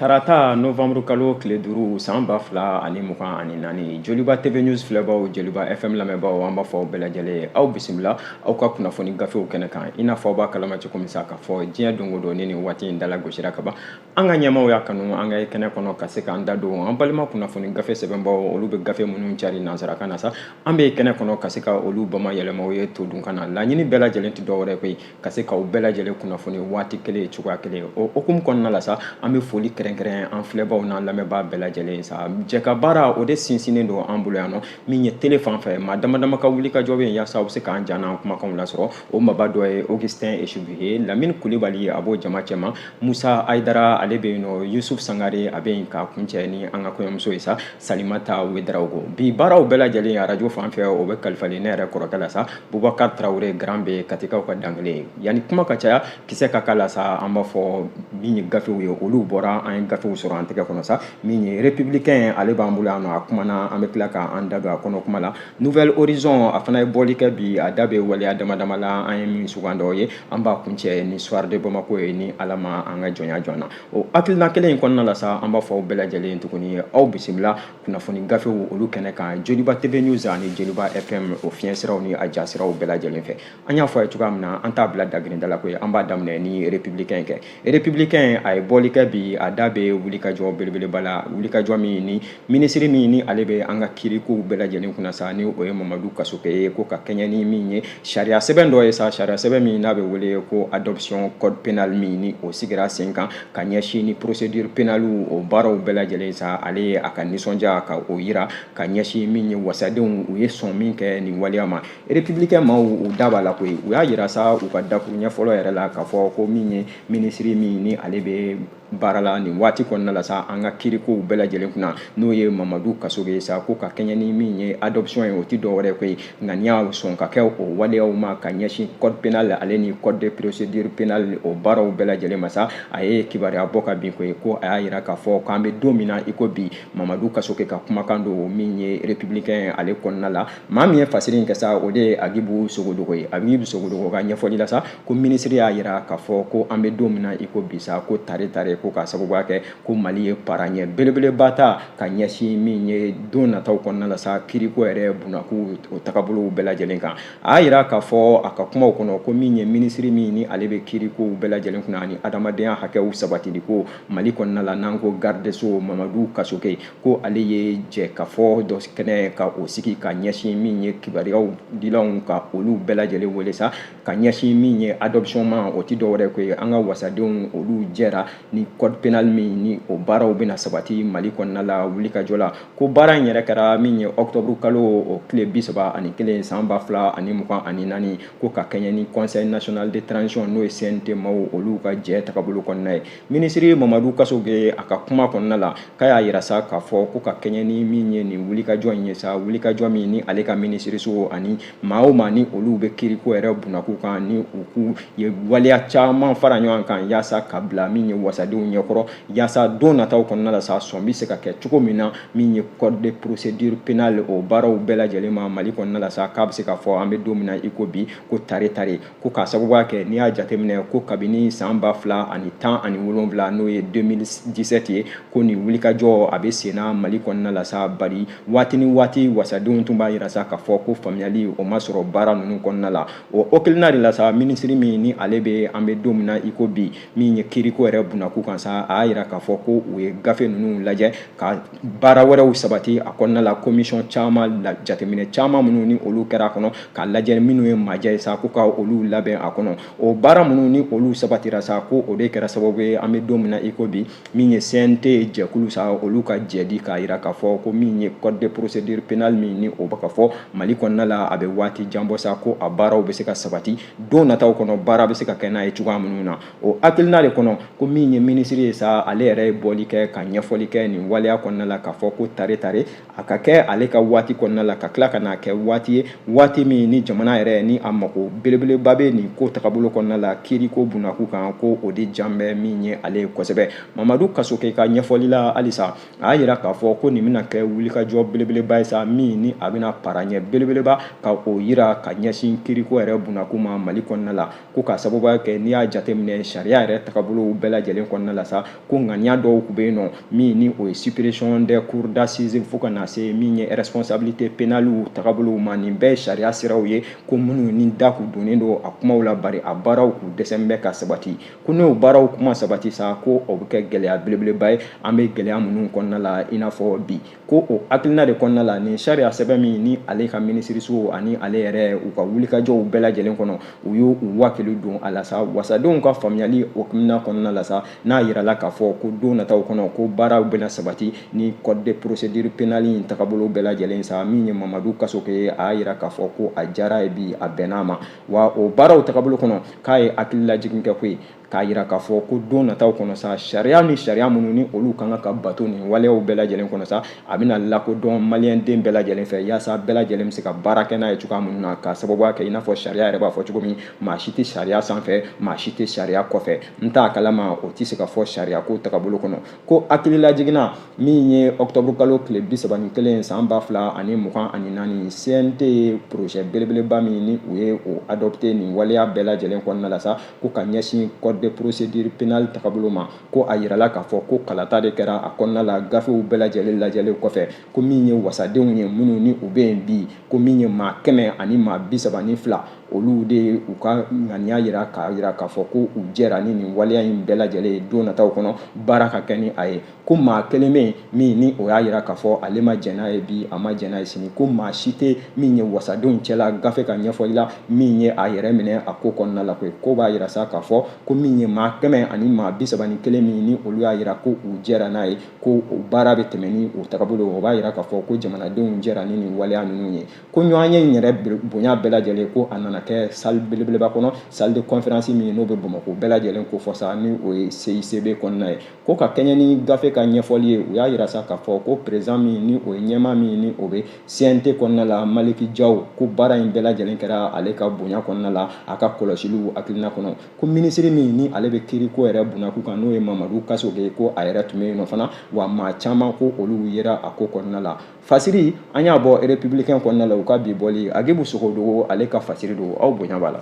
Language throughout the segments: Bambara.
Tarata novembre kalo tile 5 san 2024, Joliba TV News filɛbaw, Joliba FM lamɛnbaaw, an b'a fɔ aw bɛɛ lajɛlen ye, aw bisimila aw ka kunnafoni gafew kɛnɛ kan. I n'a fɔ aw b'a kalama cogo min sa k'a fɔ diɲɛ don o don ni nin waati in dala gosira ka ban, an ka ɲɛmaaw y'a kanu an ka kɛnɛ kɔnɔ ka se k'an da don an balima kunnafoni gafe sɛbɛnbaw, olu bɛ gafe minnu cari nansarakan na sa, an bɛ kɛnɛ kɔnɔ ka se ka olu bama yɛlɛmaw ye todunkan na. Laɲini bɛɛ lajɛlen tɛ dɔwɛrɛ koyi, ka se k'aw bɛɛ lajɛlen kunnafoni waati kelen, cogoya kelen. O hukumu kɔnɔna la sa, an bɛ foli kɛrɛnkɛrɛn an filɛbaw n'an lamɛnbaa bɛɛ lajɛlen sa. Jɛ ka baara, o de sinsinnen don an bolo yan nɔ. Min ye télé fan fɛ, maa dama dama ka wuli ka jɔ bɛ yen yaasa aw bɛ se k'an ja n'an kumakanw lasɔrɔ. O maaba dɔ ye Augustin Esubu ye, Lamini Kulibali a b'o jama cɛma, Musa Ayidara ale bɛ yen nɔ, Yusuf Sangare a bɛ yen, ka kuncɛ ni an ka kɔɲɔmuso ye sa, Salimata Wedarawogo. Bi baaraw bɛɛ lajɛlen arajo fan fɛ, o bɛ kalifalen ne yɛrɛ kɔrɔkɛ la sa, Bubakar Tarawele Grand B, Katikaw ka dankelen. Yanni kuma ka caya, kisɛ ka k'a la sa, an b'a fɔ min ye gafew ye, olu bɔra, an ye gafew sɔrɔ an tɛgɛ kɔnɔ sa. Min ye Républicain, ale b'an bolo yan nɔ, a kumana, an bɛ tila k'an da don a kɔnɔ kuma la. Nouvel Horizon, a fana ye bɔli kɛ bi, a da bɛ waleya dama dama la, an ye min sugandɔ ye. An b'a kuncɛ ni Soir de Bamako ye, ni Ala ma an ka jɔnya jɔn na. O hakilina kelen in kɔnɔna la sa, an b'a fɔ aw bɛɛ lajɛlen tuguni, aw bisimila kunnafoni gafew olu kɛnɛ kan, Joliba TV News ani Joliba FM, o fiɲɛ siraw ni a ja siraw bɛɛ lajɛlen fɛ. An y'a fɔ a ye cogoya min na, an t'a bila dagirinda la koyi, an b'a daminɛ ni Républicain kɛ. Républicain, a ye bɔli kɛ bi, a da bɛ wulikajɔ belebeleba la, wulikajɔ min ni minisiri min ni ale bɛ an ka kirikow bɛɛ lajɛlen kunna sa, ni o ye Mamadu Kasoke ye, ko ka kɛɲɛ ni min ye sariya sɛbɛn dɔ ye sa, sariya sɛbɛn min n'a bɛ wele ko adoption code pénal min ni o sigira sen kan ka ɲɛsin ni procédure pénale o baaraw bɛɛ lajɛlen sa. Ale ye a ka nisɔndiya ka o yira ka ɲɛsin min ye wasadenw, u ye sɔn min kɛ nin waleya ma. Républicain maaw, u da b'a la koyi. U y'a yira sa u ka dakuruɲɛ fɔlɔ yɛrɛ la k'a fɔ ko min ye minisiri min ni ale bɛ baara la nin waati kɔnɔna la sa an ka kirikow bɛɛ lajɛlen kunna, n'o ye Mamadu Kasoge ye sa, ko ka kɛɲɛ ni min ye adoption ye, o tɛ dɔwɛrɛ koyi, ŋaniya sɔn ka kɛ o waleyaw ma ka ɲɛsin code pénal ale ni code de procédure pénale o baaraw bɛɛ lajɛlen ma sa. A ye kibaruya bɔ ka bin koyi, ko a y'a yira k'a fɔ k'an bɛ don min na i ko bi, Mamadu Kasoge ka kumakan don min ye Républicain ale kɔnɔna la. Maa min ye fasiri in kɛ sa, o de ye Agibu Sogodogo ye. Agibu Sogodogo ka ɲɛfɔli la sa, ko minisiri y'a yira k'a fɔ ko an bɛ don min na i ko bi sa, ko tare tare, ko k'a sababuya kɛ ko Mali ye paraɲɛ belebeleba ta ka ɲɛsin min ye don nataw kɔnɔna la sa, kiriko yɛrɛ bunakun o tagabolow bɛɛ lajɛlen kan. A y'a yira k'a fɔ a ka kumaw kɔnɔ ko min ye minisiri min ni ale bɛ kirikow bɛɛ lajɛlen kunna ani adamadenya hakɛw sabatili ko Mali kɔnɔna la, n'an ko garde des Sceaux Mamadu Kasoke, ko ale ye jɛ ka fɔ dɔ kɛnɛ ka o sigi ka ɲɛsin min ye kibaruyaw dilanw ka olu bɛɛ lajɛlen wele sa ka ɲɛsin min ye adoption ma. O tɛ dɔwɛrɛ ko ye, an ka wasadenw olu jɛra ni code pénal min ni o baaraw bɛna sabati Mali kɔnɔna la wulikajɔ la, ko baara in yɛrɛ kɛra min ye octobre kalo o tile 31 san 2024, ko ka kɛɲɛ ni Conseil national de transition, n'o ye CNT maaw olu ka jɛ tagabolo kɔnɔna ye. Minisiri Mamadu Kasoge a ka kuma kɔnɔna la, k'a y'a yira sa k'a fɔ ko ka kɛɲɛ ni min ye nin wulikajɔ in ye sa, wulikajɔ min ni ale ka minisiriso ani maa o maa ni olu bɛ kiriko yɛrɛ bunakun kan, ni u k'u ye waleya caman fara ɲɔgɔn kan yaasa ka bila min ye wasadenw ɲɛkɔrɔ, yaasa don nataw kɔnɔna la sa, sɔn bɛ se ka kɛ cogo min na min ye code de procédure pénale o baaraw bɛɛ lajɛlen ma Mali kɔnɔna la sa. K'a bɛ se k'a fɔ an bɛ don min na i ko bi, ko tare tare, ko k'a sababuya kɛ n'i y'a jateminɛ ko kabini san 2017, n'o ye 2017 ye, ko nin wulikajɔ a bɛ senna Mali kɔnɔna la sa, bari waati ni waati wasadenw tun b'a yira sa k'a fɔ ko faamuyali o ma sɔrɔ baara ninnu kɔnɔna la. O hakilina de la sa, minisiri min ni ale bɛ an bɛ don min na i ko bi min ye kiriko yɛrɛ bunakun kan sa, a y'a yira k'a fɔ ko u ye gafe ninnu lajɛ ka baara wɛrɛw sabati a kɔnɔna la, commission caman la, jateminɛ caman minnu ni olu kɛra a kɔnɔ k'a lajɛ minnu ye majɛ ye sa, ko ka olu labɛn a kɔnɔ. O baara minnu ni olu sabatira sa, ko o de kɛra sababu ye an bɛ don min na i ko bi, min ye CNT jɛkulu sa, olu ka jɛdi k'a yira k'a fɔ ko min ye code de procédure pénale min ni o bɛ ka fɔ Mali kɔnɔna la, a bɛ waati jan bɔ sa, ko a baaraw bɛ se ka sabati don nataw kɔnɔ, baara bɛ se ka kɛ n'a ye cogoya minnu na. O hakilina de kɔnɔ, ko min ye minisiri ye sa, ale yɛrɛ ye bɔli kɛ ka ɲɛfɔli kɛ nin waleya kɔnɔna la k'a fɔ ko tare tare a ka kɛ ale ka waati kɔnɔna la, ka tila ka n'a kɛ waati ye, waati min ni jamana yɛrɛ ni a mako belebeleba bɛ nin ko tagabolo kɔnɔna la, kiiriko bunakun kan, ko o de jan bɛ min ye ale ye kosɛbɛ. Mamadu Kasoke ka ɲɛfɔli la halisa, a y'a yira k'a fɔ ko nin bɛna kɛ wulikajɔ belebeleba ye sa, min ni a bɛna paraɲɛ belebeleba ka o yira ka ɲɛsin kiiriko yɛrɛ bunakun ma Mali kɔnɔna la, ko k'a sababuya kɛ n'i y'a jateminɛ sariya yɛrɛ tagabolow bɛɛ lajɛlen kɔnɔna la sa, ko ŋaniya dɔw tun bɛ yen nɔ min ni o ye suppression des cours d'assises fo ka na se min ye responsabilité pénale tagabolow ma. Nin bɛɛ ye sariya siraw ye ko minnu ni da kun donnen don a kumaw la, bari a baaraw k'u dɛsɛ bɛ ka sabati. Ko n'o baaraw kuma sabati sa, ko o bɛ kɛ gɛlɛya belebeleba ye an bɛ gɛlɛya minnu kɔnɔna la i n'a fɔ bi. Ko o hakilina de kɔnɔna la, nin sariya sɛbɛn min ni ale ka minisiriso ani ale yɛrɛ u ka wulikajɔw bɛɛ lajɛlen kɔnɔ, u y'u wakili don a la sa, wasadenw ka faamuyali hakilina kɔnɔna la sa, n'a yirala k'a fɔ ko don nataw kɔnɔ ko baaraw bɛna sabati ni code de procédure pénale in tagabolo bɛɛ lajɛlen sa. Min ye Mamadu Kasoke ye, a y'a yira k'a fɔ ko a diyara ye bi, a bɛnn'a ma, wa o baaraw tagabolo kɔnɔ k'a ye hakililajigin kɛ koyi, k'a yira k'a fɔ ko don nataw kɔnɔ sa, sariya ni sariya minnu ni olu kan ka bato nin waleyaw bɛɛ lajɛlen kɔnɔ sa, a bɛna lakodɔn maliyɛnden bɛɛ lajɛlen fɛ, yaasa bɛɛ lajɛlen bɛ se ka baara kɛ n'a ye cogoya minnu na, k'a sababuya kɛ i n'a fɔ sariya yɛrɛ b'a fɔ cogo min, maa si tɛ sariya sanfɛ, maa si tɛ sariya kɔfɛ. N t'a kalama, o tɛ se ka fɔ sariya ko tagabolo kɔnɔ. Ko hakililajiginna min ye octobre kalo tile 31 san 2024, CNT ye projet belebeleba min ni u ye o adopté nin waleya bɛɛ lajɛlen kɔnɔna la sa, ko ka ɲɛsin code de procédure pénale tagabolo ma, ko a yirala k'a fɔ ko kalata de kɛra a kɔnɔna la, gafew bɛɛ lajɛlen lajɛlen kɔfɛ, ko min ye wasadenw ye minnu ni u bɛ yen bi, ko min ye maa 132, olu de ye u ka ŋaniya yira k'a yira k'a fɔ ko u jɛra ni nin waleya in bɛɛ lajɛlen ye, don nataw kɔnɔ baara ka kɛ ni a ye. Ko maa kelen bɛ yen min ni o y'a yira k'a fɔ ale ma jɛn n'a ye bi, a ma jɛn n'a ye sini. Ko maa si tɛ min ye wasadenw cɛla gafe ka ɲɛfɔli la min ye a yɛrɛ minɛ a ko kɔnɔna la koyi. Ko b'a yira sa k'a fɔ ko min ye maa 131 min ni olu y'a yira ko u jɛra n'a ye, ko o baara bɛ tɛmɛ ni o tagabolo, o b'a yira k'a fɔ ko jamanadenw jɛra ni nin waleya ninnu ye. Ko ɲɔgɔnye in yɛrɛ bonya bɛɛ lajɛlen, ko a nana kɛ salle belebeleba kɔnɔ, salle de conférence min n'o bɛ Bamakɔ bɛɛ lajɛlen ko fɔ sa, ni o ye CICB kɔnɔna ye. Ko ka kɛɲɛ ni gafe ka ɲɛfɔli ye, u y'a yira sa k'a fɔ ko président min ni o ye ɲɛmaa min ni o bɛ CNT kɔnɔna la, Maliki Jaw, ko baara in bɛɛ lajɛlen kɛra ale ka bonya kɔnɔna la, a ka kɔlɔsiliw hakilina kɔnɔ. Ko minisiri min ni ale bɛ kiiriko yɛrɛ bunakun kan, n'o ye Mamadu Kasoke, ko a yɛrɛ tun bɛ yen nɔ fana, wa maa caman ko olu yera a ko kɔnɔna la. Fasiri an y'a bɔ Républicain kɔnɔna la, u ka bi bɔli, Agibu Sogodogo ale ka fasiri don, aw bonya b'a la.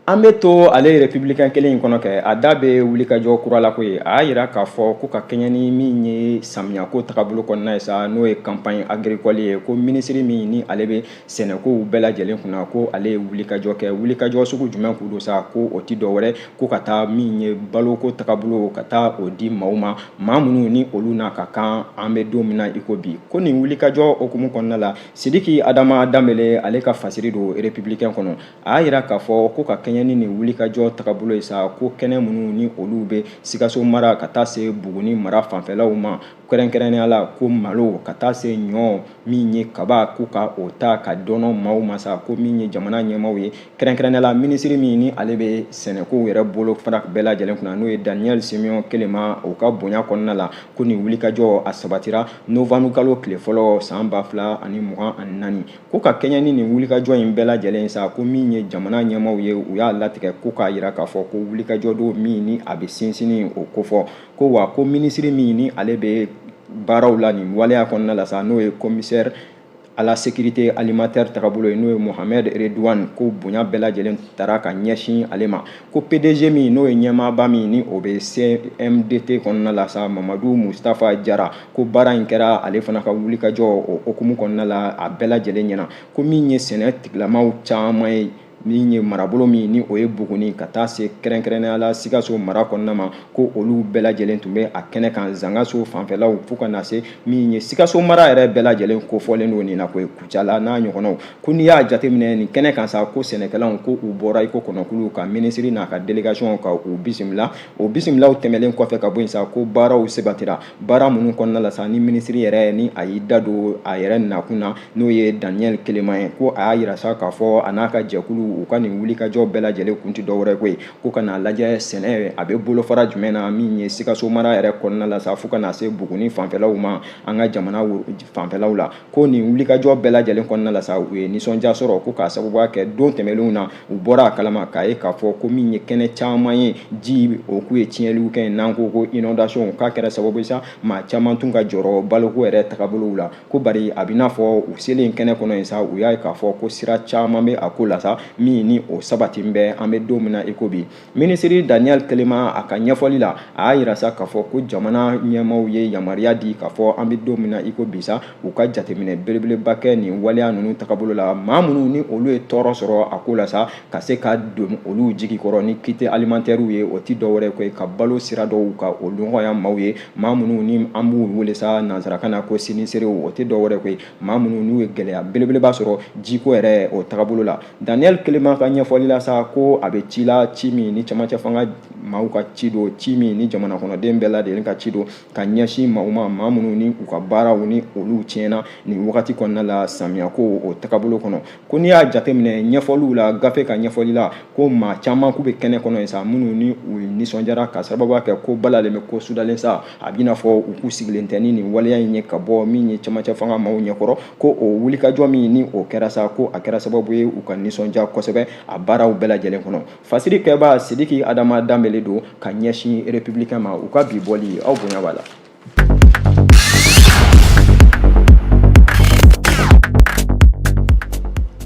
An bɛ to ale Républicain kelen in kɔnɔ kɛ, a da bɛ wulikajɔ kura la koyi. A y'a yira k'a fɔ ko ka kɛɲɛ ni min ye samiyako tagabolo kɔnɔna ye sa, n'o ye campagne agricole ye, ko minisiri min ni ale bɛ sɛnɛkow bɛɛ lajɛlen kunna, ko ale ye wulikajɔ kɛ. Wulikajɔ sugu jumɛn k'u don sa? Ko o ti dɔwɛrɛ ko ka taa min ye baloko tagabolo, ka taa o di maaw ma, maa minnu ni olu n'a ka kan an bɛ don min na i ko bi. Ko nin wulikajɔ hukumu kɔnɔna la, Sidiki Adama Danbele ale ka fasiri don Républicain kɔnɔ. A y'a yira k'a fɔ ko ka kɛɲɛ ni nin wulikajɔ tagabolo ye sa, ko kɛnɛ minnu ni olu bɛ Sikaso mara ka taa se Buguni mara fanfɛlaw ma, kɛrɛnkɛrɛnnenya la ko malo ka taa se ɲɔ min ye kaba, ko ka o ta ka dɔnɔ maaw ma sa, ko min ye jamana ɲɛmaaw ye, kɛrɛnkɛrɛnnenya la minisiri min ni ale bɛ sɛnɛkow yɛrɛ bolo fara bɛɛ lajɛlen kunna, n'o ye Daniel Simeon Kelema, o ka bonya kɔnɔna la, ko nin wulikajɔ a sabatira novembre kalo tile fɔlɔ san 2024. Ko ka kɛɲɛ ni nin wulikajɔ in bɛɛ lajɛlen sa, ko min ye jamana ɲɛmaaw ye, u y'a latigɛ ko k'a yira k'a fɔ ko wulikajɔ don min ni a bɛ sinsinni o kofɔ. Ko wa ko minisiri min ni ale bɛ baaraw la nin waleya kɔnɔna la sa, n'o ye commissaire à la sécurité alimentaire tagabolo ye, n'o ye Mohamed Redouane, ko bonya bɛɛ lajɛlen taara ka ɲɛsin ale ma. Ko PDG min n'o ye ɲɛmaaba min ni o bɛ CMDT kɔnɔna la sa, Mamadu Mustafa Jara, ko baara in kɛra ale fana ka wulikajɔ o hukumu kɔnɔna la, a bɛɛ lajɛlen ɲɛna. Ko min ye sɛnɛ tigilamaw caman ye, min ye marabolo min ni o ye Buguni ka taa se kɛrɛnkɛrɛnnenya la Sikaso mara kɔnɔna ma, ko olu bɛɛ lajɛlen tun bɛ a kɛnɛ kan, Zangaso fanfɛlaw fo ka na se min ye Sikaso mara yɛrɛ bɛɛ lajɛlen kofɔlen don nin na koyi, Kucala n'a ɲɔgɔnnaw. Ko n'i y'a jateminɛ nin kɛnɛ kan sa, ko sɛnɛkɛlaw ko u bɔra i ko kɔnɔkulu ka minisiri n'a ka délégation ka u bisimila. O bisimilaw tɛmɛlen kɔfɛ ka bɔ yen sa, ko baaraw sabatira, baara minnu kɔnɔna la sa, ni minisiri yɛrɛ ni a y'i da don a yɛrɛ nakun na, n'o ye Daniel Kelema ye, ko a y'a yira sa k'a fɔ a n'a ka jɛkulu u ka nin wulikajɔ bɛɛ lajɛlen kun tɛ dɔwɛrɛ ko ye ko ka n'a lajɛ sɛnɛ a bɛ bolofara jumɛn na min ye Sikaso mara yɛrɛ kɔnɔna la sa, fo ka na se Buguni fanfɛlaw ma, an ka jamana fanfɛlaw la. Ko nin wulikajɔ bɛɛ lajɛlen kɔnɔna la sa, u ye nisɔndiya sɔrɔ, ko k'a sababuya kɛ don tɛmɛnlenw na u bɔra a kalama k'a ye k'a fɔ ko min ye kɛnɛ caman ye ji o k'u ye tiɲɛliw kɛ, n'an ko inondation, k'a kɛra sababu ye sa maa caman tun ka jɔrɔ baloko yɛrɛ tagabolow la. Ko bari a bɛ n'a fɔ u selen kɛnɛ kɔnɔ yen sa, u y'a ye k'a fɔ ko sira caman bɛ a ko la sa min ni o sabati bɛ an bɛ don min na i ko bi. Minisiri Daniel Kelema a ka ɲɛfɔli la, a y'a yira sa k'a fɔ ko jamana ɲɛmaaw ye yamaruya di k'a fɔ an bɛ don min na i ko bi sa, u ka jateminɛ belebeleba kɛ nin waleya ninnu tagabolo la, maa minnu ni olu ye tɔɔrɔ sɔrɔ a ko la sa, ka se ka don olu jigi kɔrɔ ni kit alimentaire ye. O ti dɔwɛrɛ ko ye ka balo sira dɔw ka o nɔgɔya maaw ye, maa minnu ni an b'u wele sa nansarakan na ko sinistrés. O tɛ dɔwɛrɛ ko ye maa minnu n'u ye gɛlɛya belebeleba sɔrɔ jiko yɛrɛ o tagabolo la. Daniel Kelema ka ɲɛfɔli la sa, ko a bɛ ci la, ci min ni camancɛ fanga maaw ka ci don, ci min ni jamana kɔnɔden bɛɛ lajɛlen ka ci don, ka ɲɛsin maaw ma, maa minnu ni u ka baaraw ni olu tiɲɛna nin wagati kɔnɔna la samiyako o tagabolo kɔnɔ. Ko n'i y'a jateminɛ ɲɛfɔliw la, gafe ka ɲɛfɔli la, ko maa caman k'u bɛ kɛnɛ kɔnɔ yen sa, minnu ni u nisɔndiyara ka sababuya kɛ ko balalen bɛ ko sudalen sa, a b'i n'a fɔ u k'u sigilen tɛ ni nin waleya in ye ka bɔ min ye camancɛ fanga maaw ɲɛkɔrɔ. Ko o wulikajɔ min ni o kɛra sa, ko a kɛra sababu ye u ka nisɔndiya kosɛbɛ a baaraw bɛɛ lajɛlen kɔnɔ. Fasiri kɛba Sidiki Adama Danbele don ka ɲɛsin Républicain ma, u ka bi bɔli aw bonya b'a la.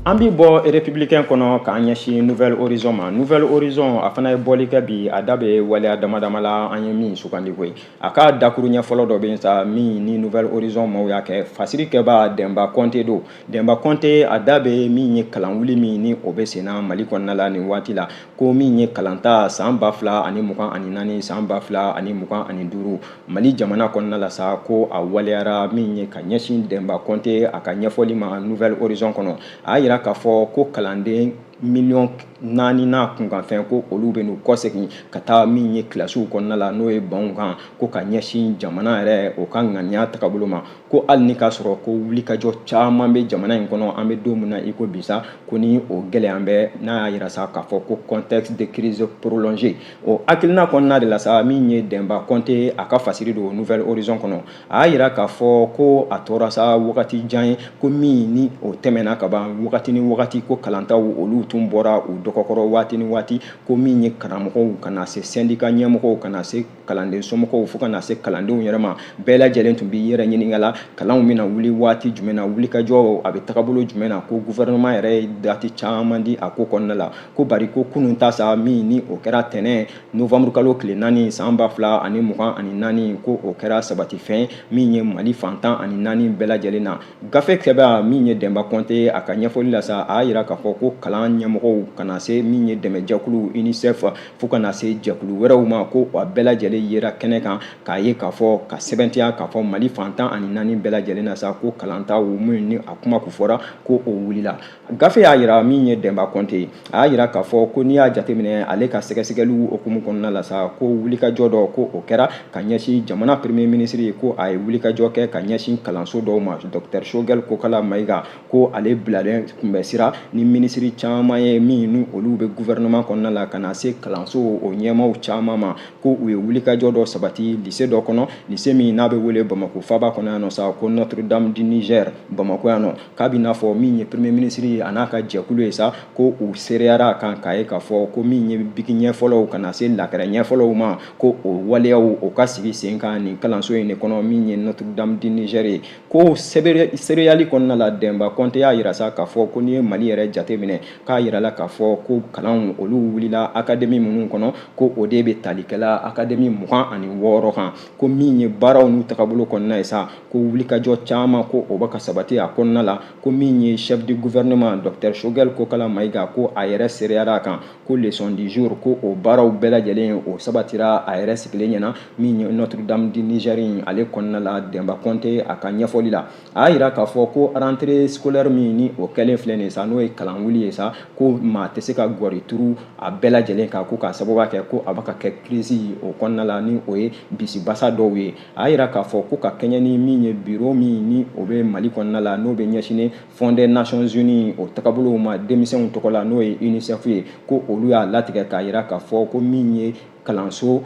An bi bɔ Républicain kɔnɔ k'an ɲɛsin Nouvel Horizon ma. Nouvel Horizon a fana ye bɔli kɛ bi, a da bɛ waleya dama dama la an ye min sugandi koyi. A ka dakuru ɲɛ fɔlɔ dɔ bɛ yen sa min ni Nouvel Horizon maaw y'a kɛ, fasiri kɛba Dɛnba Kɔnte don. Dɛnba Kɔnte a da bɛ min ye kalan wuli min ni o bɛ senna Mali kɔnɔna la nin waati la, ko min ye kalanta san 2024, san 2025 Mali jamana kɔnɔna la sa, ko a waleyara min ye ka ɲɛsin Dɛnba Kɔnte a ka ɲɛfɔli ma Nouvel Horizon kɔnɔ. A y'a yira k'a fɔ ko kalanden miliyɔn 4 n'a kunkanfɛn, ko olu bɛ n'u kɔsegin ka taa min ye kilasiw kɔnɔna la, n'o ye banw kan, ko ka ɲɛsin jamana yɛrɛ o ka ŋaniya tagabolo ma. Ko hali ni k'a sɔrɔ ko wulikajɔ caman bɛ jamana in kɔnɔ an bɛ don min na i ko bi sa, ko ni o gɛlɛya bɛ n'a y'a yira sa k'a fɔ ko contexte de crise prolongée. O hakilina kɔnɔna de la sa, min ye Dɛnba Kɔnte a ka fasiri don Nouvel Horizon kɔnɔ, a y'a yira k'a fɔ ko a tora sa wagati jan ye, ko min ni o tɛmɛna ka ban wagati ni wagati, ko kalantaw olu tun bɔra u dɔgɔkɔrɔ waati ni waati, ko min ye karamɔgɔw ka na se syndicat ɲɛmɔgɔw, ka na se kalanden somɔgɔw, fo ka na se kalandenw yɛrɛ ma, bɛɛ lajɛlen tun b'i yɛrɛ ɲininka la kalanw bɛna wuli waati jumɛn na, wulikajɔ a bɛ tagabolo jumɛn na. Ko gouvernement yɛrɛ ye date caman di a ko kɔnɔna la. Ko bari ko kunun ta sa min ni o kɛra tɛnɛn novembre kalo tile 4 san 2024, ko o kɛra sabatifɛn min ye Mali fan 14 bɛɛ lajɛlen na. Gafe kɛba min ye Dɛnba Kɔnte a ka ɲɛfɔli la sa, a y'a yira k'a fɔ ko kalan ɲɛmɔgɔw ka na se min ye dɛmɛjɛkulu UNICEF, fo ka na se jɛkulu wɛrɛw ma, ko a bɛɛ lajɛlen yera kɛnɛ kan k'a ye k'a fɔ ka sɛbɛntiya k'a fɔ Mali fan 14 bɛɛ lajɛlen na sa, ko kalantaw min ni a kuma kun fɔra, ko o wulila. Gafe y'a yira min ye Dɛnba Kɔnte, a y'a yira k'a fɔ ko n'i y'a jateminɛ ale ka sɛgɛsɛgɛliw hukumu kɔnɔna la sa, ko wulikajɔ dɔ ko o kɛra ka ɲɛsin jamana premier ministre, ko a ye wulikajɔ kɛ ka ɲɛsin kalanso dɔw ma. Docteur Choguel Kokala Maïga, ko ale bilalen tun bɛ sira ni minisiri caman ye min ni olu bɛ gouvernement kɔnɔna la, ka na se kalanso o ɲɛmaaw caman ma, ko u ye wulikajɔ dɔ sabati lycée dɔ kɔnɔ, lycée min n'a bɛ wele Bamako faaba kɔnɔ yan nɔ sa, ko Notre-Dame du Niger Bamako yan nɔ. K'a b'i n'a fɔ min ye premier ministre a n'a ka jɛkulu ye sa, ko u seereyara a kan k'a ye k'a fɔ ko min ye biki ɲɛfɔlɔw ka na se lakɛrɛ ɲɛfɔlɔw ma, ko o waleyaw o ka sigi sen kan nin kalanso in de kɔnɔ min ye Notre-Dame du Niger ye. Ko seereyali kɔnɔna la, Dɛnba Kɔnte y'a yira sa k'a fɔ ko n'i ye Mali yɛrɛ jateminɛ, k'a yirala k'a fɔ ko kalanw olu wulila académie minnu kɔnɔ, ko o de bɛ talikɛla académie 26 kan. Ko min ye baaraw n'u tagabolo kɔnɔna ye sa, ko wulikajɔ caman ko o bɛ ka sabati a kɔnɔna la. Ko min ye chef du gouvernement docteur Choguel Kokala Maïga, ko a yɛrɛ seereyara a kan ko leçon du jour, ko o baaraw bɛɛ lajɛlen o sabatira a yɛrɛ sigilen ɲɛna min ye Notre-Dame du Niger ale kɔnɔna la. Dɛnba Kɔnte a ka ɲɛfɔli la, a y'a yira k'a fɔ ko rentrée scolaire min ni o kɛlen filɛ nin ye sa, n'o ye kalan wuli ye sa, ko maa tɛ se ka gɔri turu a bɛɛ lajɛlen kan, ko k'a sababu kɛ ko a bɛ ka kɛ crise o kɔnɔna la, ni o ye bisibasa dɔw ye. A y'a yira k'a fɔ ko ka kɛɲɛ ni min ye bureau min ni o bɛ Mali kɔnɔna la, n'o bɛ ɲɛsinnen Fonds des Nations Unies o tagabolow ma denmisɛnw tɔgɔ la, n'o ye UNICEF ye, ko olu y'a latigɛ k'a jira k'a fɔ ko min ye kalanso 4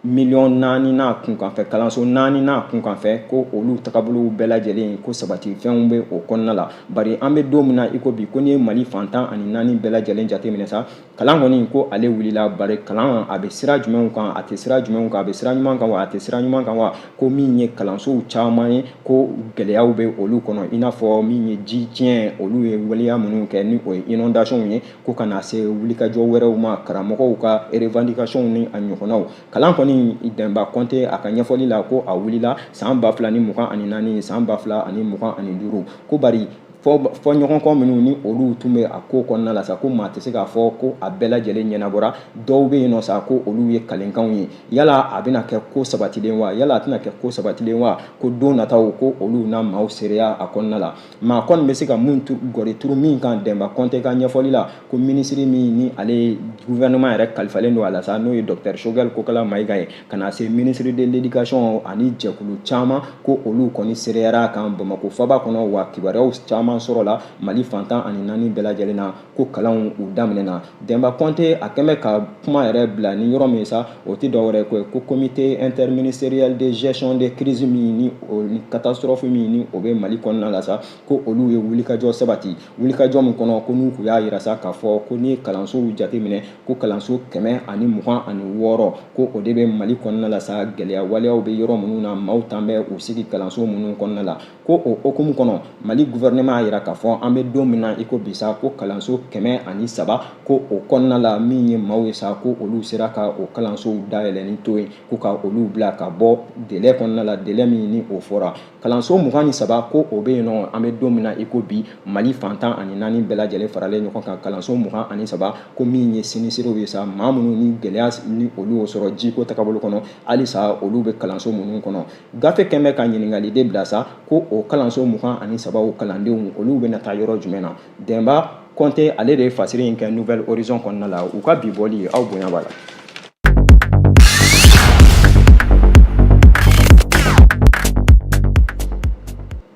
miliyɔn n'a kunkanfɛ, kalanso 4 n'a kunkanfɛ, ko olu tagabolow bɛɛ lajɛlen ko sabati fɛnw bɛ o kɔnɔna la. Bari an bɛ don min na i ko bi, ko n'i ye Mali fan 14 bɛɛ lajɛlen jateminɛ sa, kalan kɔni ko ale wulila. Bari kalan a bɛ sira jumɛnw kan, a tɛ sira jumɛnw kan, a bɛ sira ɲuman kan wa, a tɛ sira ɲuman kan wa? Ko min ye kalansow caman ye, ko gɛlɛyaw bɛ olu kɔnɔ, i n'a fɔ min ye ji tiɲɛ, olu ye waleya minnu kɛ ni o ye inondation ye, ko ka na se wulikajɔ wɛrɛw ma, karamɔgɔw ka revendication ni a ɲɔgɔnnaw. Kalan kɔni, Dɛnba Kɔnte a ka ɲɛfɔli la, ko a wulila san 2024, san 2025, ko bari fɔ ɲɔgɔnkɔ minnu ni olu tun bɛ a ko kɔnɔna la sa, ko maa tɛ se k'a fɔ ko a bɛɛ lajɛlen ɲɛnabɔra. Dɔw bɛ yen nɔ sa, ko olu ye kalenkanw ye. Yala a bɛna kɛ ko sabatilen wa? Yala a tɛna kɛ ko sabatilen wa? Ko don nataw, ko olu na maaw seereya a kɔnɔna la. Maa kɔni bɛ se ka mun gɔri turu min kan, Dɛnba Kɔnte ka ɲɛfɔli la, ko minisiri min ni ale ye gouvernement yɛrɛ kalifalen don a la sa, n'o ye docteur Choguel Kokala Maïga ye, ka na se ministre de l'éducation ani jɛkulu caman, ko olu kɔni seereyara a kan Bamakɔ faba kɔnɔ. Wa kibaruyaw caman sɔrɔla Mali fan 14 bɛɛ lajɛlen na ko kalanw u daminɛna. Dɛnba Kɔnte a kɛn bɛ ka kuma yɛrɛ bila ni yɔrɔ min sa, o tɛ dɔwɛrɛ ko ye ko comité interministériel de gestion de crise min ni o ni catastrophe min ni o bɛ Mali kɔnɔna la sa, ko olu ye wulikajɔ sabati, wulikajɔ min kɔnɔ ko n'u kun y'a yira sa k'a fɔ ko n'i ye kalansow jateminɛ, ko kalanso 126, ko o de bɛ Mali kɔnɔna la sa, gɛlɛya waleyaw bɛ yɔrɔ minnu na, maaw tan bɛ u sigi kalanso minnu kɔnɔna la. Ko o hukumu kɔnɔ, Mali gouvernement y'a yira k'a fɔ an bɛ don min na i ko bi sa, ko kalanso 103, ko o kɔnɔna la, min ye maaw ye sa, ko olu sera ka o kalansow dayɛlɛnni to yen, ko ka olu bila ka bɔ délai kɔnɔna la, délai min ni o fɔra. Kalanso 23, ko o bɛ yen nɔ an bɛ don min na i ko bi, Mali fan 14 bɛɛ lajɛlen faralen ɲɔgɔn kan, kalanso 23, ko min ye sinistrés ye sa, maa minnu ni gɛlɛya ni olu y'o sɔrɔ jiko tagabolo kɔnɔ, halisa olu bɛ kalanso minnu kɔnɔ. Gafe kɛn bɛ ka ɲininkali de bila sa, ko o kalanso 23 kalandenw, olu bɛna taa yɔrɔ jumɛn na? Dɛnba Kɔnte ale de ye fasiri in kɛ Nouvel Horizon kɔnɔna la. U ka bi bɔli, aw bonya b'a la.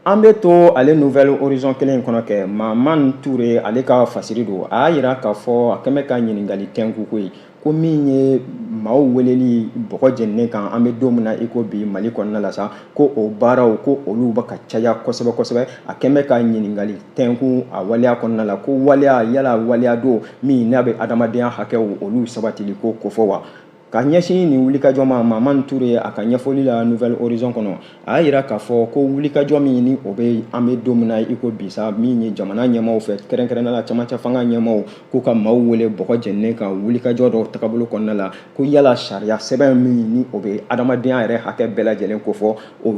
An bɛ to ale Nouvel Horizon kelen in kɔnɔ kɛ. Mahamani Ture ale ka fasiri don. A y'a yira k'a fɔ a kɛn bɛ ka ɲininkali tɛnku ko ye, ko min ye maaw weleli bɔgɔ jeninen kan an bɛ don min na i ko bi Mali kɔnɔna la sa, ko o baaraw, ko olu bɛ ka caya kosɛbɛ kosɛbɛ. A kɛn bɛ ka ɲininkali tɛnku a waleya kɔnɔna la, ko waleya, yala waleya don min n'a bɛ adamadenya hakɛw olu sabatili ko kofɔ wa? Ka ɲɛsin nin wulikajɔ ma, Mahamani Ture a ka ɲɛfɔli la Nouvel Horizon kɔnɔ, a y'a yira k'a fɔ ko wulikajɔ min ni o bɛ an bɛ don min na i ko bi sa, min ye jamana ɲɛmaaw fɛ, kɛrɛnkɛrɛnnenya la camancɛ fanga ɲɛmaaw, k'u ka maaw wele bɔgɔ jeninen kan wulikajɔ dɔw tagabolo kɔnɔna la, ko yala sariya sɛbɛn min ni o bɛ adamadenya yɛrɛ hakɛ bɛɛ lajɛlen kofɔ, o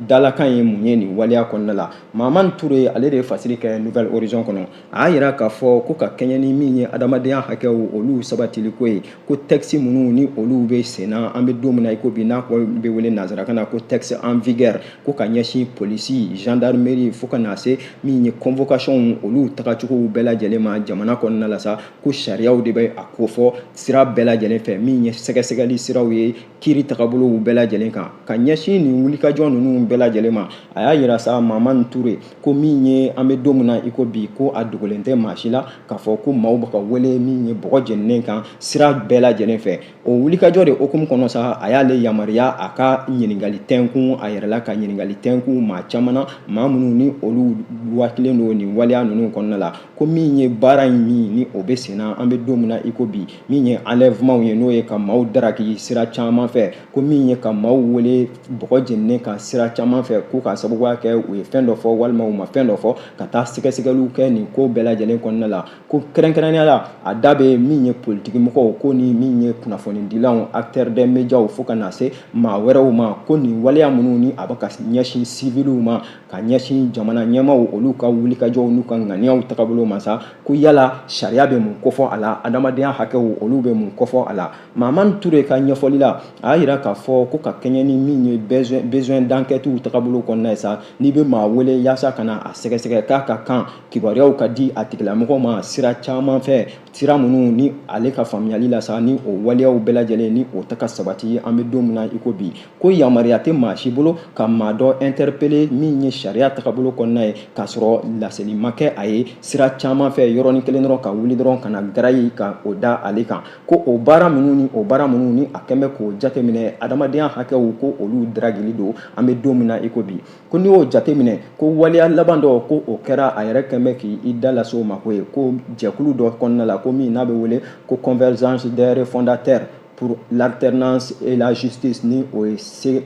dalakan ye mun ye nin waleya kɔnɔna la? Mahamani Ture ale de ye fasiri kɛ Nouvel Horizon kɔnɔ. A y'a yira k'a fɔ ko ka kɛɲɛ ni min ye adamadenya hakɛw olu sabatili ko ye, ko texte minnu ni olu bɛ sen na an bɛ don min na i ko bi, n'a bɛ wele nanzarakan na ko texte en vigueur, ko ka ɲɛsin polisi, gendarmerie, fo ka na se min ye convocation olu tagacogow bɛɛ lajɛlen ma jamana kɔnɔna la sa, ko sariyaw de bɛ a kofɔ sira bɛɛ lajɛlen fɛ, min ye sɛgɛsɛgɛli siraw ye, kiiri tagabolow bɛɛ lajɛlen kan. Ka ɲɛsin nin wulikajɔ ninnu bɛɛ lajɛlen ma, a y'a yira sa, Mahamani Ture, ko min ye an bɛ don min na i ko bi, ko a dogolen tɛ maa si la k'a fɔ ko maaw bɛ ka wele min ye bɔgɔ jeninen kan sira bɛɛ lajɛlen fɛ. O wulikajɔ de hukumu kɔnɔ sa, a y'ale yamaruya a ka ɲininkali tɛnkun a yɛrɛ la, ka ɲininkali tɛnkun maa caman na, maa minnu ni olu wakilen don nin waleya ninnu kɔnɔna la, ko min ye baara in min ni o bɛ sen na an bɛ don min na i ko bi, min ye enlèvement ye, n'o ye ka maaw daraki sira caman fɛ, ko min ye ka maaw wele bɔgɔ jeninen kan sira caman fɛ, ko k'a sababuya kɛ u ye fɛn dɔ fɔ walima u ma fɛn dɔ fɔ, ka taa sɛgɛsɛgɛliw kɛ nin ko bɛɛ lajɛlen kɔnɔna la, ko kɛrɛnkɛrɛnnenya la a da bɛ min ye politikimɔgɔw ko ni min ye kunnafonidilaw, acteurs des médias, fo ka na se maa wɛrɛw ma, ko nin waleya minnu ni a bɛ ka ɲɛsin siviliw ma, ka ɲɛsin jamana ɲɛmaaw olu ka wulikajɔw n'u ka ŋaniyaw tagabolo ma sa, ko yala sariya bɛ mun kofɔ a la, adamadenya hakɛw olu bɛ mun kofɔ a la? Mahamani Ture ka ɲɛfɔli la, a y'a yira k'a fɔ ko ka kɛɲɛ ni min ye besoin d'enquête tagabolo kɔnɔna ye sa, n'i bɛ maa wele yaasa ka na a sɛgɛsɛgɛ, k'a ka kan kibaruyaw ka di a tigilamɔgɔ ma sira caman fɛ, sira minnu ni ale ka faamuyali la sa, ni o waleyaw bɛɛ lajɛlen ni o tɛ ka sabati an bɛ don min na i ko bi. Ko yamaruya tɛ maa si bolo ka maa dɔ interpeller min ye sariya tagabolo kɔnɔna ye, k'a sɔrɔ laseli ma kɛ a ye sira caman fɛ, yɔrɔnin kelen dɔrɔn ka wuli dɔrɔn ka na garayi ka o da ale kan. Ko o baara minnu ni o baara minnu ni a kɛn bɛ k'o jateminɛ, adamadenya hakɛw ko olu daragili don an bɛ don min na i ko bi. Ko n'i y'o jateminɛ, ko waleya laban dɔ ko o kɛra, a yɛrɛ kɛn bɛ k'i da lase o ma ko ye ko jɛkulu dɔ kɔnɔna la, ko min n'a bɛ wele ko Convergence des refondateurs pour l'alternance et la justice, ni o ye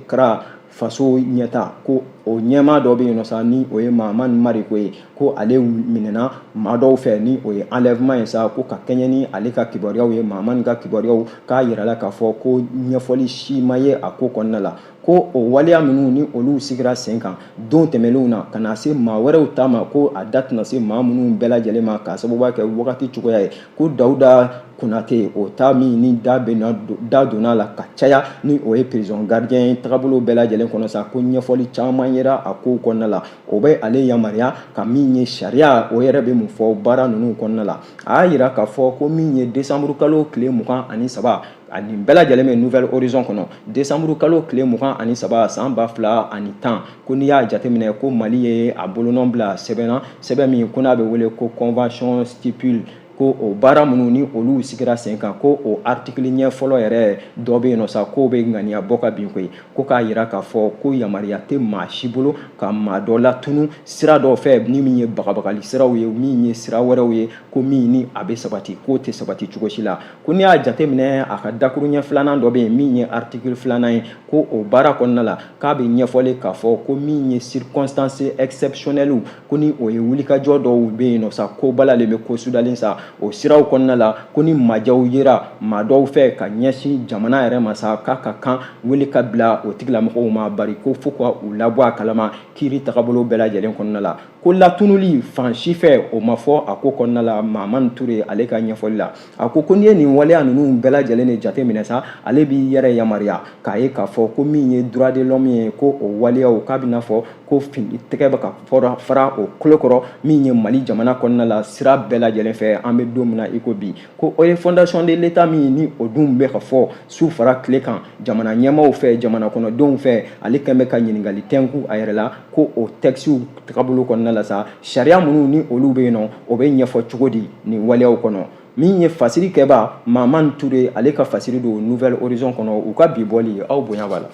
CRA faso ɲɛta, ko o ɲɛmaa dɔ bɛ yen nɔ sa, ni o ye Mahamani Mariko ye, ko ale minɛna maa dɔw fɛ, ni o ye enlèvement ye sa. Ko ka kɛɲɛ ni ale ka kibaruyaw ye, Mahamani ka kibaruyaw k'a yirala k'a fɔ ko ɲɛfɔli si ma ye a ko kɔnɔna la. Ko o waleya minnu ni olu sigira sen kan don tɛmɛnlenw na ka na se maa wɛrɛw ta ma, ko a da tɛna se maa minnu bɛɛ lajɛlen ma k'a sababuya kɛ wagati cogoya ye. Ko Dawuda Konate o ta min ni da da donna la ka caya, ni o ye prison gardien tagabolo bɛɛ lajɛlen kɔnɔ sa, ko ɲɛfɔli caman yera a kow kɔnɔna la, o bɛ ale yamaruya ka min ye sariya o yɛrɛ bɛ mun fɔ baara ninnu kɔnɔna la. A y'a yira k'a fɔ ko min ye décembre kalo tile 23, ani bɛɛ lajɛlen bɛ Nouvel Horizon kɔnɔ, décembre kalo tile 23 san 2010, ko n'i y'a jateminɛ ko Mali ye a bolonɔ bila sɛbɛn na, sɛbɛn min ko n'a bɛ wele ko convention stipule, ko o baara minnu ni olu sigira sen kan, ko o article ɲɛ fɔlɔ yɛrɛ dɔ bɛ yen nɔ sa, k'o bɛ ŋaniya bɔ ka bin koyi. Ko k'a yira k'a fɔ ko yamaruya tɛ maa si bolo ka maa dɔ latunu sira dɔ fɛ, ni min ye bagabagali siraw ye, min ye sira wɛrɛw ye, ko min ni a bɛ sabati, k'o tɛ sabati cogo si la. Ko n'i y'a jateminɛ, a ka dakuruɲɛ filanan dɔ bɛ yen min ye article filanan ye, ko o baara kɔnɔna la, k'a bɛ ɲɛfɔli k'a fɔ ko min ye circonstances exceptionnelles, ko ni o ye wulikajɔ dɔw bɛ yen nɔ sa, ko balalen bɛ ko sudalen sa, o siraw kɔnɔna la, ko ni majɛw yera maa dɔw fɛ ka ɲɛsin jamana yɛrɛ ma sa, k'a ka kan wele ka bila o tigilamɔgɔw ma, bari ko fo ka u labɔ a kalama kiiri tagabolo bɛɛ lajɛlen kɔnɔna la. Ko latunuli fan si fɛ, o ma fɔ a ko kɔnɔna la. Mahamani Ture ale ka ɲɛfɔli la, a ko ko n'i ye nin waleya ninnu bɛɛ lajɛlen de jateminɛ sa, ale b'i yɛrɛ yamaruya k'a ye k'a fɔ ko min ye droit de l'homme ye, ko o waleyaw k'a bɛna fɔ ko fini tɛgɛ bɛ ka fara o kolo kɔrɔ min ye Mali jamana kɔnɔna la sira bɛɛ lajɛlen fɛ an bɛ don min na i ko bi. Ko o ye fondation de l'État min ni o dun bɛ ka fɔ su fara tile kan jamana ɲɛmaaw fɛ, jamana kɔnɔdenw fɛ, ale kɛn bɛ ka ɲininkali tɛnku a yɛrɛ la ko o textes tagabolo kɔnɔna la sa, sariya minnu ni olu bɛ yen nɔ, o bɛ ɲɛfɔ cogo di nin waleyaw kɔnɔ? Min ye fasiri kɛba Mahamani Ture, ale ka fasiri don Nouvel Horizon kɔnɔ, u ka bi bɔli, aw bonya b'a la.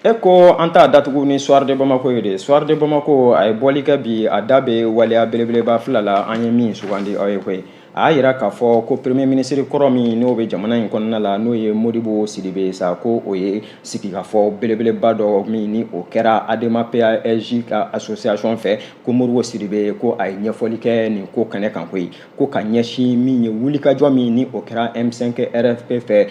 E ko an t'a datugu ni Soir de Bamako ye de. Soir de Bamako a ye bɔli kɛ bi, a da bɛ waleya belebeleba fila la an ye min sugandi aw ye koyi. A y'a jira k'a fɔ ko premier ministre kɔrɔ min n'o bɛ jamana in kɔnɔna la, n'o ye Modibo Sidibe sa, ko o ye sigikafɔ belebeleba dɔ min ni o kɛra ADEMA PASJ ka association fɛ, ko Modibo Sidibe ko a ye ɲɛfɔli kɛ nin ko kɛnɛ kan koyi, ko ka ɲɛsin min ye wulikajɔ min ni o kɛra M5 RFP fɛ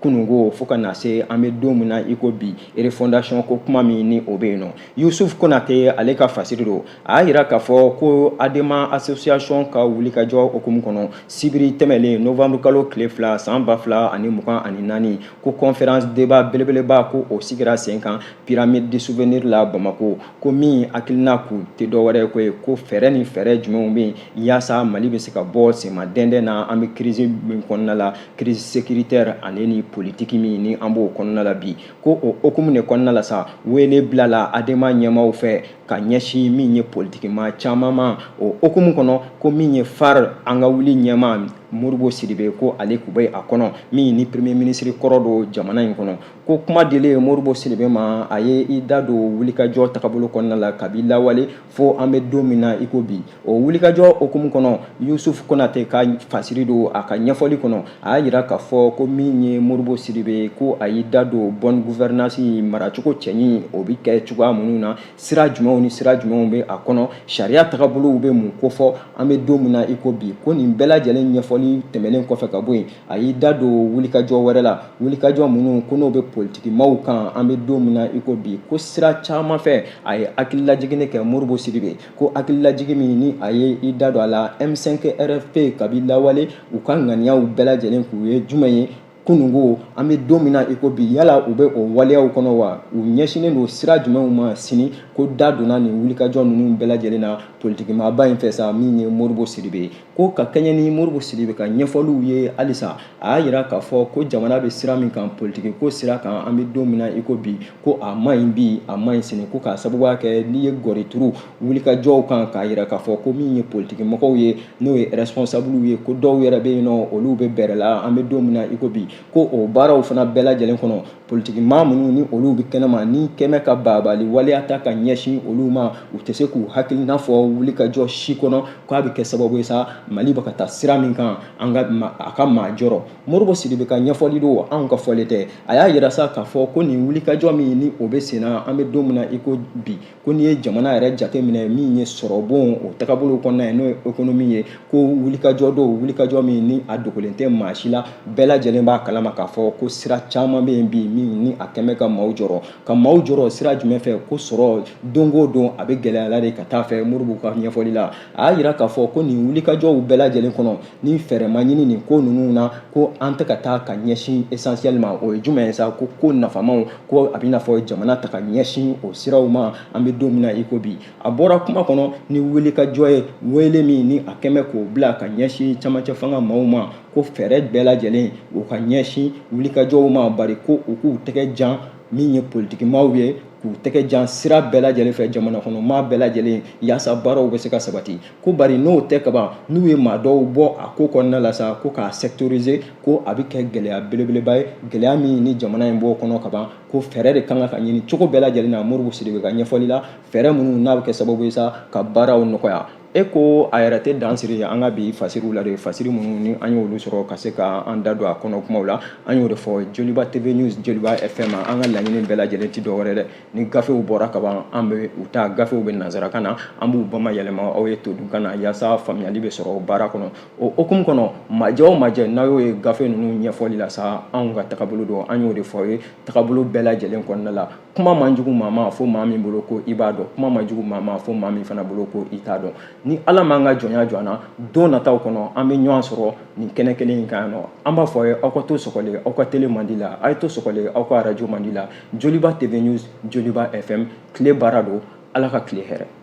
kununko fo ka na se an bɛ don min na i ko bi, refondation ko kuma min ni o bɛ yen nɔ. Yusuf Konate ale ka fasiri don. A y'a jira k'a fɔ ko ADEMA association ka wulikajɔ hukumu kɔnɔ, sibiri tɛmɛlen novembre kalo tile 2 san 2024, ko conférence débat belebeleba ko o sigira sen kan Pyramide du Souvenir la Bamako, ko min hakilina kun tɛ dɔwɛrɛ ko ye ko fɛɛrɛ ni fɛɛrɛ jumɛnw bɛ yen yaasa Mali bɛ se ka bɔ senma dɛndɛn na an bɛ crise min kɔnɔna la, crise sécuritaire ani ni politiki min ni an b'o kɔnɔna la bi. Ko o hukumu de kɔnɔna la sa, wele bilala ADEMA ɲɛmaaw fɛ ka ɲɛsin min ye politikimaa caman ma o hukumu kɔnɔ, ko min ye FARE an ka wuli ɲɛmaa Modibo Sidibe, ko ale tun bɛ a kɔnɔ, min ni premier ministre kɔrɔ don jamana in kɔnɔ. Ko kuma dilen Modibo Sidibe ma, a ye i da don wulikajɔ tagabolo kɔnɔna la kabi lawale fo an bɛ don min na i ko bi. O wulikajɔ hukumu kɔnɔ, Yusuf Konate ka fasiri don. A ka ɲɛfɔli kɔnɔ, a y'a jira k'a fɔ ko min ye Modibo Sidibe, ko a y'i da don bonne gouvernance, maracogo cɛɲi, o bɛ kɛ cogoya minnu na, sira jumɛnw ni sira jumɛnw bɛ a kɔnɔ, sariya tagabolow bɛ mun kofɔ an bɛ don min na i ko bi. Ko nin bɛɛ lajɛlen ɲɛfɔli tɛmɛnen kɔfɛ ka bɔ yen, a y'i da don wulikajɔ wɛrɛ la, wulikajɔ minnu ko n'o bɛ politikimaw kan an bɛ don min na i ko bi. Ko sira caman fɛ, a ye hakililajigin kɛ Modibo Sidibe, ko hakililajigin min ni a ye i da don a la, M5 RFP kabi lawale u ka ŋaniyaw bɛɛ lajɛlen k'u ye jumɛn ye. Kununko an bɛ don min na i ko bi, yala u bɛ o waleyaw kɔnɔ wa? U ɲɛsinnen don sira jumɛnw ma sini? Ko da donna nin wulikajɔ ninnu bɛɛ lajɛlen na politikimaaba in fɛ sa, min ye Modibo Sidibe. Ko ka kɛɲɛ ni Modibo Sidibe ka ɲɛfɔliw ye halisa, a y'a jira k'a fɔ ko jamana bɛ sira min kan, politiki ko sira kan, an bɛ don min na i ko bi, ko a man ɲi bi, a man ɲi sini. Ko k'a sababuya kɛ n'i ye gɔri turu wulikajɔw kan, k'a jira k'a fɔ ko min ye politiki mɔgɔw ye, n'o ye responsable ye, ko dɔw yɛrɛ bɛ yen nɔ, olu bɛ bɛrɛ la an bɛ don min na i ko bi. Ko o baaraw fana bɛɛ lajɛlen kɔnɔ, politiki maa minnu ni olu bɛ kɛnɛma, ni kɛmɛ ka baabali waleya ta ka ɲɛsin olu ma, u tɛ se k'u hakilina fɔ wulikajɔ si kɔnɔ, k'a bɛ kɛ sababu ye sa, Mali bɛ ka taa sira min kan, an ka a ka maa jɔrɔ. Modibo Sidibe ka ɲɛfɔli don, anw ka fɔli tɛ. A y'a jira sa k'a fɔ ko nin wulikajɔ min ni o bɛ senna an bɛ don min na i ko bi, ko n'i ye jamana yɛrɛ jateminɛ, min ye sɔrɔbon o tagabolo kɔnɔna ye, n'o ye économie ye, ko wulikajɔ don, wulikajɔ min ni a dogolen tɛ maa si la, bɛɛ lajɛlen b'a kalama k'a fɔ ko sira caman bɛ yen bi min ni a kɛmɛ ka maaw jɔrɔ. Ka maaw jɔrɔ sira jumɛn fɛ? Ko sɔrɔ don o don a bɛ gɛlɛya la de ka taa fɛ. Modibo ka ɲɛfɔli la, a y'a jira k'a fɔ ko nin wulikajɔw bɛɛ lajɛlen kɔnɔ, ni fɛɛrɛ ma ɲini nin ko ninnu na, ko an tɛ ka taa ka ɲɛsin essentiel ma. O ye jumɛn ye sa? Ko nafamaw, ko a bɛ n'a fɔ jamana ta ka ɲɛsin o siraw ma an bɛ don min na i ko bi. A bɔra kuma kɔnɔ ni wulikajɔ ye, wele min ni a kɛmɛ k'o bila ka ɲɛsin camancɛ fanga maaw ma, ko fɛɛrɛ bɛɛ lajɛlen u ka ɲɛsin wulikajɔw ma, bari ko u k'u tɛgɛ jan min ye politikimaw ye, k'u tɛgɛ jan sira bɛɛ lajɛlen fɛ, jamana kɔnɔ maa bɛɛ lajɛlen, yaasa baaraw bɛ se ka sabati. Ko bari n'o tɛ kaban, n'u ye maa dɔw bɔ a ko kɔnɔna la sa, ko k'a sectoriser, ko a bɛ kɛ gɛlɛya belebeleba ye, gɛlɛya min ni jamana in b'o kɔnɔ kaban. Ko fɛɛrɛ de kan ka ɲini cogo bɛɛ lajɛlen na, Modibo Sidibe ka ɲɛfɔli la, fɛɛrɛ minnu n'a bɛ kɛ sababu ye sa ka baaraw nɔgɔya. E ko a yɛrɛ tɛ dan siri an ka bi fasiriw la de, fasiri minnu ni an y'olu sɔrɔ ka se ka an da don a kɔnɔ kumaw la, an y'o de fɔ. Joliba TV News, Joliba FM, an ka laɲini bɛɛ lajɛlen ti dɔwɛrɛ dɛ. Ni gafew bɔra kaban, an bɛ u ta, gafew bɛ nansarakan na, an b'u bama yɛlɛma aw ye todunkan na, yaasa faamuyali bɛ sɔrɔ baara kɔnɔ. O hukumu kɔnɔ, majɛ o majɛ n'a y'o ye gafe ninnu ɲɛfɔli la sa, anw ka tagabolo don, an y'o de fɔ aw ye tagabolo bɛɛ lajɛlen kɔnɔna la. Kuma man jugu maa ma fo maa min bolo ko i b'a dɔn, kuma man jugu maa ma fo maa min fana bolo ko i t'a dɔn. Ni Ala m'an ka jɔnya jɔ an na, don nataw kɔnɔ an bɛ ɲɔgɔn sɔrɔ nin kɛnɛ kelen in kan yan nɔ. An b'a fɔ aw ye, aw ka to sɔgɔlen aw ka télé mandi la, a ye to sɔgɔlen aw ka arajo mandi la. Joliba TV News, Joliba FM, tile baara don. Ala ka tile hɛrɛ.